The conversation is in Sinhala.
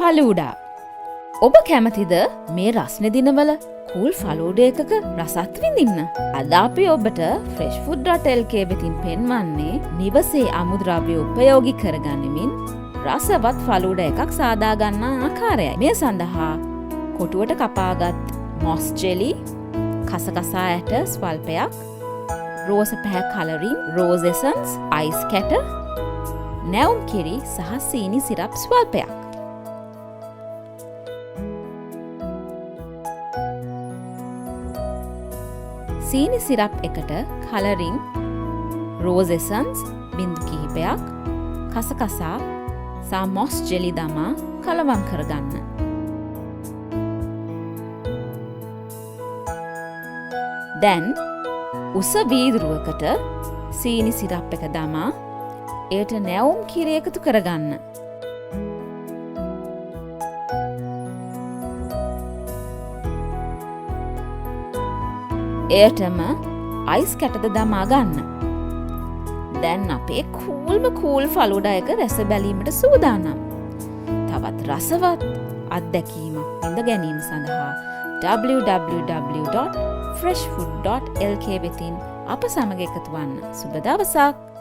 ෆලූඩා. ඔබ කැමතිද මේ රස්නෙ දිනවල කූල් ෆලූඩා එකක රසත් විඳින්න? අද අපි ඔබට ෆ්‍රෙෂ් ෆුඩ්.lk වෙතින් පෙන්වන්නේ නිවසේ අමුද්‍රව්‍ය උපයෝගී කරගනිමින් රසවත් ෆලූඩා එකක් සාදා ගන්නා ආකාරයයි. මේ සඳහා කොටුවට කපාගත් මොස් ජෙලි, කසකසා ඇට ස්වල්පයක්, රෝස පැහැ කලරින්, රෝස් එසන්ස්, අයිස් කැට, නැවුම් කිරි සහ සීනි සිරප් ස්වල්පයක්. සීනි සිරප් එකට කලරින්, රෝස් එසන්ස් බිංදු කිහිපයක්, කසකසා සහ මොස් ජෙලි දමා කලවම් කරගන්න. දැන් උස වීදුරුවකට සීනි සිරප් එක දමා එයට නැවුම් කිරි එකතු කරගන්න. එයටම අයිස් කැටද දමා ගන්න. දැන් අපේ කූල්ම කූල් ෆලූඩා එක රස බැලීමට සූදානම්. තවත් රසවත් අත්දැකීමක් විඳ ගැනීම සඳහා www.freshfood.lk වෙතින් අප සමග එකතු වන්න. සුබ දවසක්.